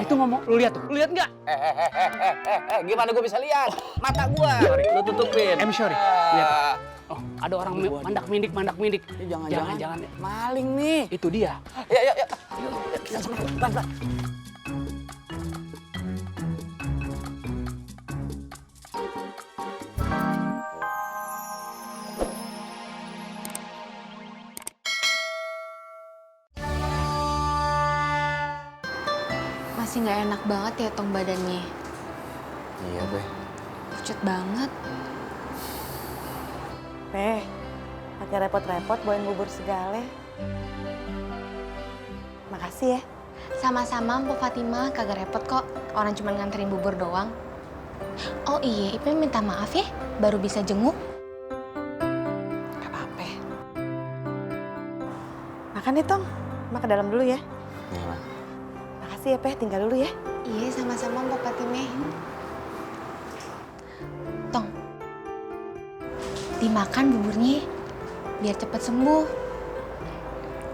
Itu ngomong, lu lihat tuh, lu lihat nggak? Gimana gue bisa lihat? Mata gue. Lu tutupin. Sorry. Lihat. Oh, ada orang mandak-mindik. Jangan. Maling nih. Itu dia. Ya. Kita sama pelan. Masih nggak enak banget ya tong badannya. Iya, Be. Pucet banget. Pakai repot-repot bawain bubur segala. Makasih ya. Sama-sama Mbak Fatimah, kagak repot kok. Orang cuma nganterin bubur doang. Oh iya, Ipe minta maaf ya, baru bisa jenguk. Gak apa-apa. Makan nih, Tong. Mak ke dalam dulu ya. Iya, Ma. Makasih ya, tinggal dulu ya. Iya, sama-sama Mbak Fatimah. Tong, dimakan buburnya biar cepet sembuh.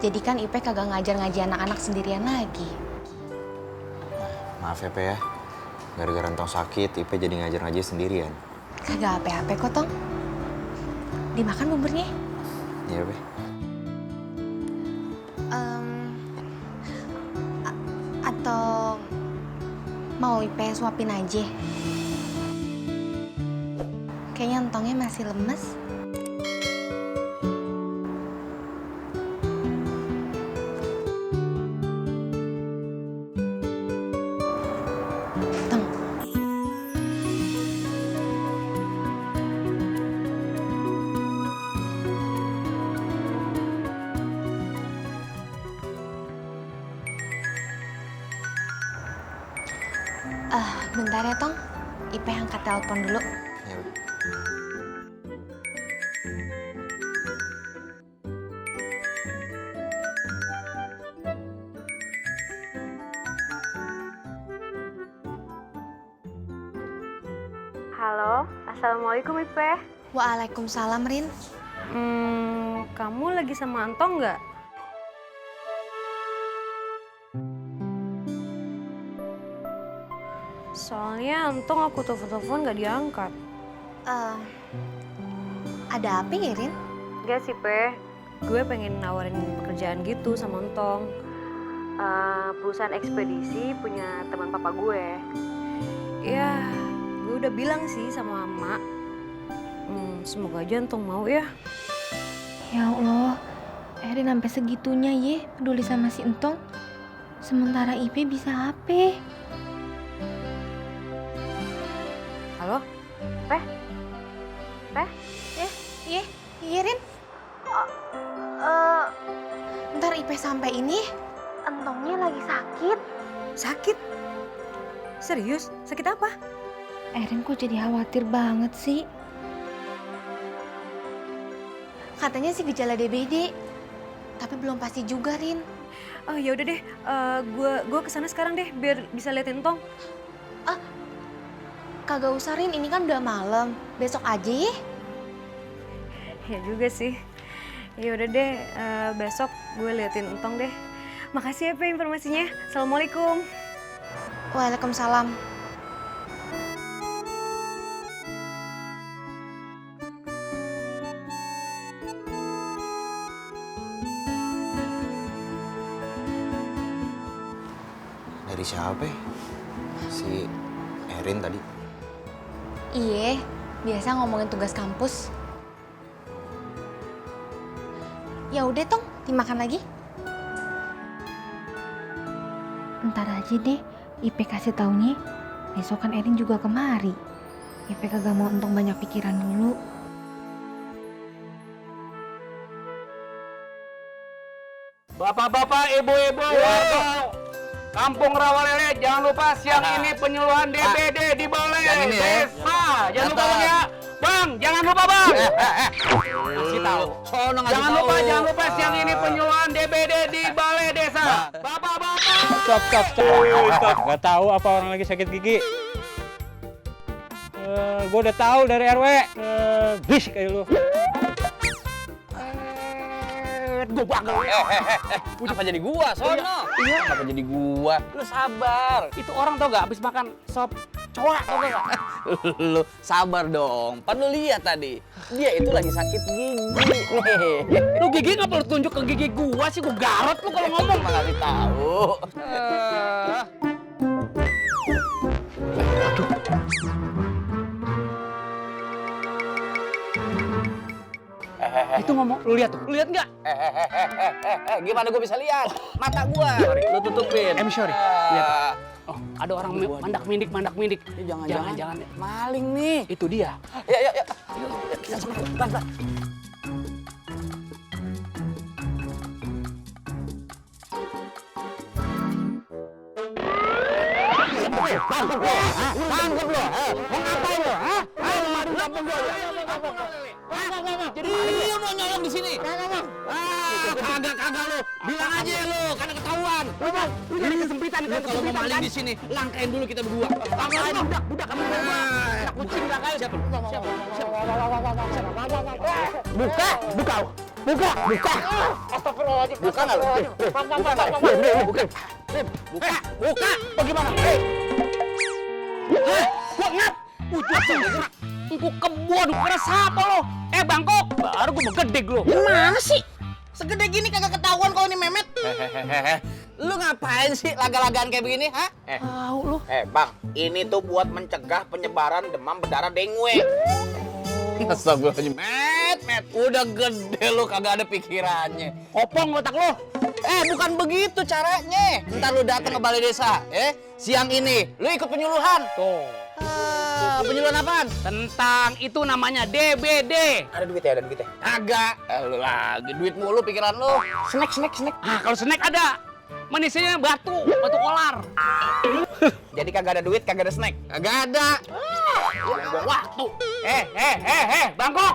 Jadi kan Ipe kagak ngajar-ngaji anak-anak sendirian lagi. Maaf ya, Pe ya. Gara-gara Entong sakit, Ipe jadi ngajar-ngaji sendirian. Kagak apa-apa kok, Tong. Dimakan buburnya. Iya, Pe. Atau mau Ipe suapin aja? Kayaknya entongnya masih lemes. Tong. Bentar ya, Tong. Ipe angkat telepon dulu. Iya, Pe. Halo, Assalamualaikum Ipe. Waalaikumsalam, Rin. Kamu lagi sama Antong nggak? Soalnya Antong aku telepon-telepon nggak diangkat. Ada apa ya, Rin? Enggak sih, Pe. Gue pengen nawarin pekerjaan gitu sama Antong. Perusahaan ekspedisi punya teman papa gue. Ya, gue udah bilang sih sama Mak. Semoga aja Antong mau ya. Ya Allah, Erin sampai segitunya ye peduli sama si Entong. Sementara Ipe bisa apa? Halo? Pe? Iya, Rin. Ntar Ipe sampai ini, entongnya lagi sakit. Sakit? Serius? Sakit apa? Erin kok jadi khawatir banget sih? Katanya sih gejala DBD, tapi belum pasti juga, Rin. Oh ya udah deh, gue kesana sekarang deh biar bisa liatin Tong. Kagak usah, Rin. Ini kan udah malam. Besok aja ya. Ya juga sih. Ya udah deh, besok gue liatin Tong deh. Makasih ya Pe informasinya. Assalamualaikum. Waalaikumsalam. Dari siapa ya? Si Erin tadi. Iya, biasa ngomongin tugas kampus. Ya udah, Tong, dimakan lagi. Ntar aja deh, Ipe kasih taunya. Besok kan Erin juga kemari. Ipe kagak mau Entong banyak pikiran dulu. Bapak-bapak, ibu-ibu, warga Kampung Rawalele, jangan lupa siang ini penyuluhan DBD di Balai Desa. Jangan lupa Bang ya. Bang, jangan lupa Bang. Kasih tahu. Jangan lupa siang ini penyuluhan DBD di Balai Desa. Bapak-bapak. Stop. Gak tahu apa orang lagi sakit gigi. Gue udah tahu dari RW. Bis kayak lu. Gua bagel. Kenapa jadi gua, sono? Iya. Kenapa jadi gua? Lu sabar. Itu orang tau gak habis makan sop coa tau gak? Lu sabar dong. Pan lu lihat tadi. Dia itu lagi sakit gigi. Lu gigi nggak perlu tunjuk ke gigi gua sih, gua garot lu kalau ngomong. Emang ngasih tahu. Itu ngomong, lu lihat tuh, lu lihat nggak? Gimana gua bisa lihat? Mata gua. Lu tutupin. I'm sorry. Lihat. Oh, ada orang mandak mindik. Jangan. Maling nih. Itu dia. Ya. Kita sama pelan-pelan. Jadi Lu mau nyolong di sini? kagak lu. Bilang aja lu, karena ketahuan. Ini kesempitan kan, Kalau mau maling di sini, langkain dulu kita berdua. Budak kamu anak kucing dah kayak siapa? Buka. Astagfirullahaladzim. Buka nggak lu? Buka. Bagaimana? Gua ngap. Engku kebon, keras apa lo? Bangkok, baru gua begedeg lo. Gimana sih? Segede gini kagak ketahuan kalau ini Memet. Lu ngapain sih laga-lagaan kayak begini, ha? Tahu lu. Bang, ini tuh buat mencegah penyebaran demam berdarah dengue. Astagfirullahaladzim. Met, udah gede lu kagak ada pikirannya. Kopong otak lo. Bukan begitu caranya. Ntar lu datang ke balai desa, siang ini lu ikut penyuluhan. Tuh. Penyuluhan apaan? Tentang itu namanya DBD. Ada duitnya, Agak. Lu lagi duit mulu pikiran lu. Snack. Kalau snack ada. Manisnya batu kolar. Jadi kagak ada duit, kagak ada snack. Kagak ada. Buang waktu. Bangkok.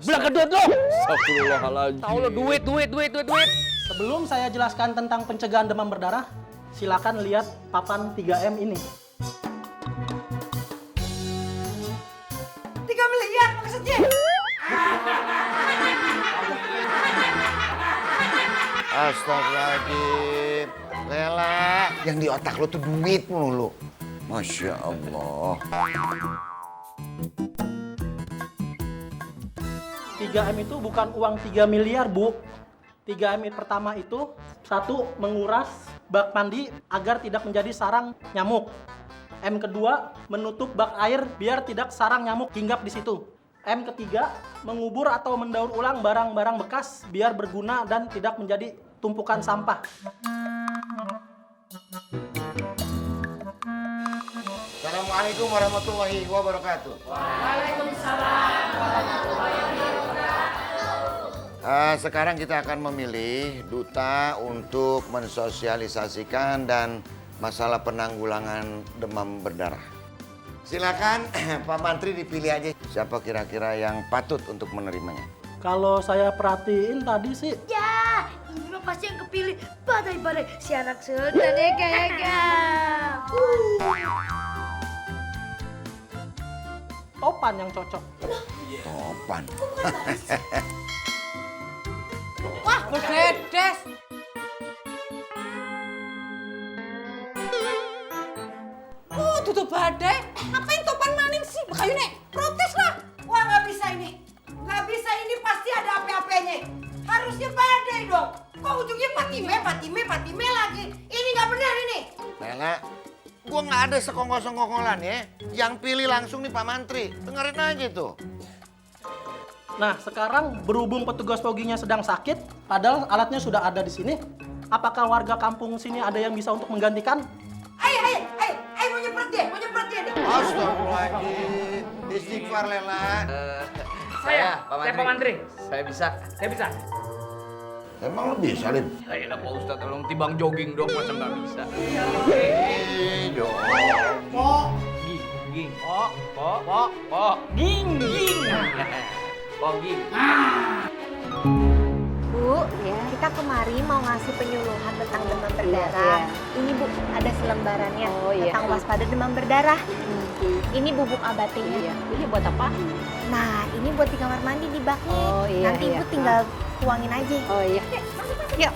Belah gedut lo. Astagfirullahaladzim. Tahu lo duit. Sebelum saya jelaskan tentang pencegahan demam berdarah, silakan lihat papan 3M ini. 3 miliar maksudnya. Astagfirullahaladzim. Lela, yang di otak lo tuh duit mulu. Masya Allah. 3M itu bukan uang 3 miliar, Bu. 3M pertama itu, 1. Menguras bak mandi agar tidak menjadi sarang nyamuk. M kedua, menutup bak air biar tidak sarang nyamuk hinggap di situ. M ketiga, mengubur atau mendaur ulang barang-barang bekas biar berguna dan tidak menjadi tumpukan sampah. Assalamualaikum warahmatullahi wabarakatuh. Waalaikumsalam warahmatullahi wabarakatuh. Sekarang kita akan memilih duta untuk mensosialisasikan dan masalah penanggulangan demam berdarah. Silakan Pak Mantri dipilih aja siapa kira-kira yang patut untuk menerimanya. Kalau saya perhatiin tadi sih, Ya, ini mah pasti yang kepilih badai-badai si anak sultan ya kayaknya. Topan yang cocok. Topan. Wah, berdedes. Tutup badai. Ngapain Topan maning sih? Bakayu nek, protes lah. Wah, nggak bisa ini. Nggak bisa ini, pasti ada apa-apanya. Harusnya badai dong. Kok ujungnya Fatime lagi. Ini nggak benar ini. Lela, gua nggak ada sekongkol-sekongkolan ya. Yang pilih langsung nih Pak Mantri. Dengerin aja tuh. Nah, sekarang berhubung petugas poginya sedang sakit, padahal alatnya sudah ada di sini. Apakah warga kampung sini ada yang bisa untuk menggantikan? Ayo, mau nyepret dia nih. Astagfirullahaladzim. Istighfar Lela. Saya Pak Mantri. Saya bisa. Emang lu bisa, Lin? Ayolah Pak Ustadz, tolong tibang jogging dong, masa nggak bisa. Ging. Ging. Bu, kita kemari mau ngasih penyuluhan tentang demam berdarah. Ini Bu, ada selembarannya tentang waspada demam berdarah. Ini bubuk abatinya. Ini buat apa? Nah, ini buat di kamar mandi di baknya. Nanti Ibu tinggal tuangin aja. Oh iya. Yuk,